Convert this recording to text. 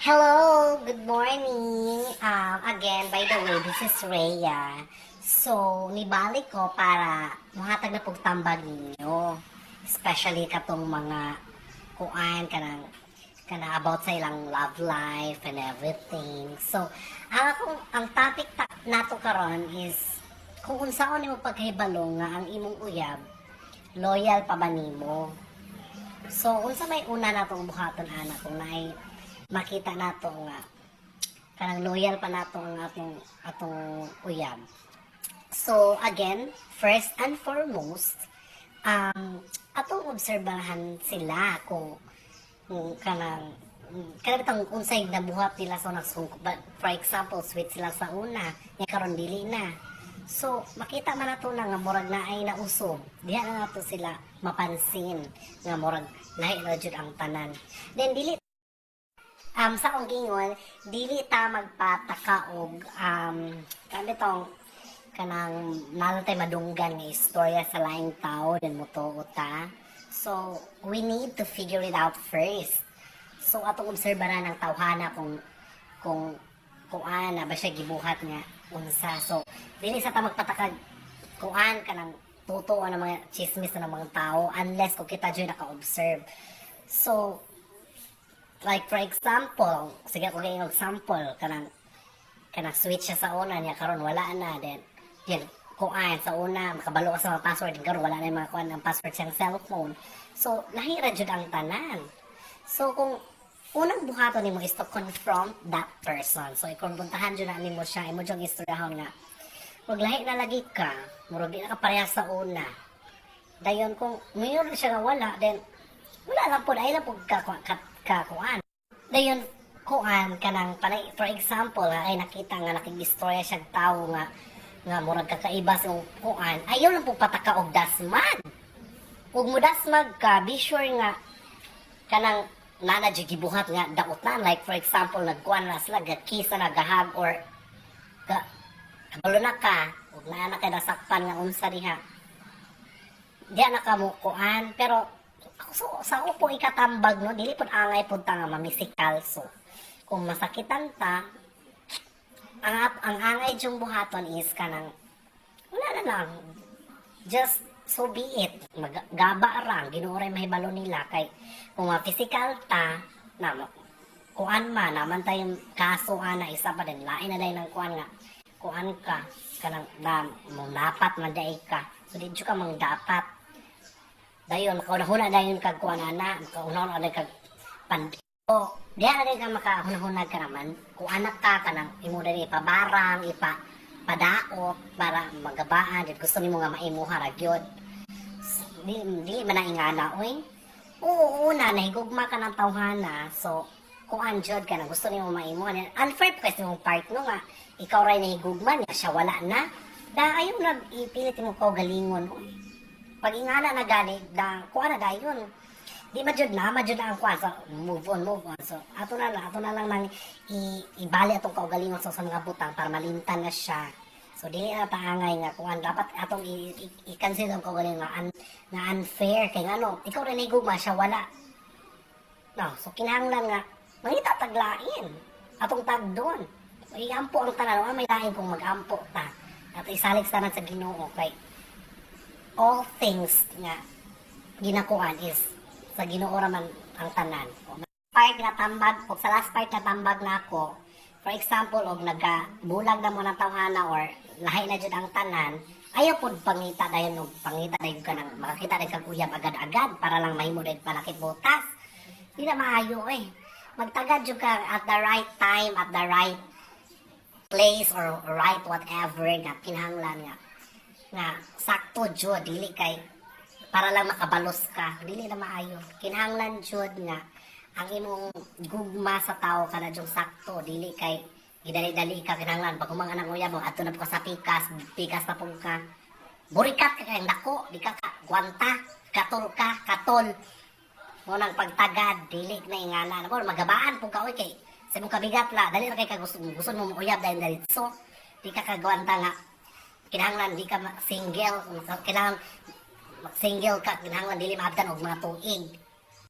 Hello, good morning. Again, by the way, this is Rhea. So, nibalik ko para muhatag na pog tambag ninyo. Especially katong mga kuan kanang kana about sa ilang love life and everything. So, ang akong ang topic nato karon is kung unsaon nimo pagkahibalo nga ang imong uyab loyal pa ba nimo. So, unsa may una natong buhaton ana kung naay makita nato nga kanang loyal pa nato ang atong uyab? So, again, first and foremost, atong obserbahan sila kung kanang kanang bitang unsay nabuhat nila sa una. So, but for example, sweet sila sa una, nya karon dili na. So, makita man nato na nga murag naay nausob. Diha na nato sila mapansin nga murag lahi na jud ang tanan. Then dili sa akong giingon, dili ta magpataka og kanang kanang naa tay madunggan nga istorya sa laing tao, then motuo ta. So, we need to figure it out first. So, atong obserbaran ang tawhana kung kuan na ba siya gibuhat nga unsa. So, dili sa ta magpatakag kuan kanang totoo ng mga chismis na ng mga tao unless kung kita jud naka-observe. So, like for example, sige ko kay example, kanang kanang sweet siya sa una niya karon wala na. Then kuan sa una makabalo ka sa mga password, karon wala na yung mga kuan ang password siyang cellphone. So lahi ra jud ang tanan. So kung unang buhaton nimo is to confront that person. So i-konfrontahan jud na nimo siya, imo jud istoryahon nga wag lahi na lagi ka, murag di na ka parehas sa una. Dayon kung mayor siya nga wala, then wala lang pod, ay lang pod ka kuan. Dayon kuan kanang panay, for example nga ay nakita nga nakig-istorya siya tawo nga nga murag kakaiba sa imong kuan, ayaw lang po pataka og dasmag. Ug mo dasmag ka, be sure nga kanang nana jud gibuhat nga daot na. Like for example, nagkuan na sila, ga-kiss na, nagahag or ga kabalo na ka ug naa na kay nasakpan nga unsa diha, diha na ka mo kuan. Pero ako, so, sa ako po ikatambag, no, dili pud angay pud ta nga mamisikal. So kung masakitan ta, ang angay jung buhaton is kanang wala na lang, just so be it, maggaba ra, Ginoo ray mahibalo nila. Kay kung ma-physical ta na kuan man naman tayong kaso ana, isa pa din, lain na dahil ng kuan nga kuan ka kanang na mo napat man dai ka. So di jud ka mang dapat dayon makaunahuna dayon kag kuan ana, makaunahuna dayon kag pan o diha na din ka makahuna-huna ka naman kung anak ka kanang imo dali ipabarang ipa padaot para magabaan dit gusto nimo nga maimuha ra gyud. Di di man na ingana oy. Oo, una nahigugma ka ng tawhana, so kuan jud ka na gusto nimo maimuha. Unfair pa kasi imong part, no, nga ikaw ray nahigugma niya, siya wala na. Da ayaw na ipilit mo kaugalingon oy. Pag ingana na gani da kuan na dayon, di man jud na man jud na ang kuan. So move on, move on. So ato na lang nang ibali atong kaugalingon sa mga butang para malimtan na siya. So dili na taangay nga kuan, dapat atong i-cancel ang kaugalingon nga unfair kay ngano ikaw rin nahigugma, siya wala, no? So kinahanglan nga mangita taglain atong tagdon. So, iampo ang tanan. Wa may lain kung mag-ampo ta at isalig sa tanan sa Ginoo kay all things nga ginakuan is sa Ginoo ra man ang tanan. Part nga tambag og sa last part na tambag nako, for example, og nagabulag na mo ng tawhana or lahi na jud ang tanan, ayaw pod pangita dayon og pangita dayon ka ng makakita dayon kag uyab agad-agad para lang mahimo dayon panakit butas. Di na maayo eh. Magtagad jud ka at the right time, at the right place or right whatever nga kinahanglan nga nga sakto jud. Dili kay para lang makabalos ka, dili na maayo. Kinahanglan jud nga ang imong gugma sa tao kana jud sakto, dili kay gidali-dali ka. Kinahanglan pag humang anang uyab mo, adto na po ka sa pikas, pikas na pud ka, burikat ka kay dako, di ka ka gwanta, katol ka katol mo nang pagtagad. Dili na ingana na mo magabaan pud ka oy, kay sa imong kabigat la dali ra kay ka gusto gusto mo mouyab dahil diretso. Di ka kagwanta nga kinahanglan di ka single, kinahanglan single ka, kinahanglan dili maabtan og mga tuig.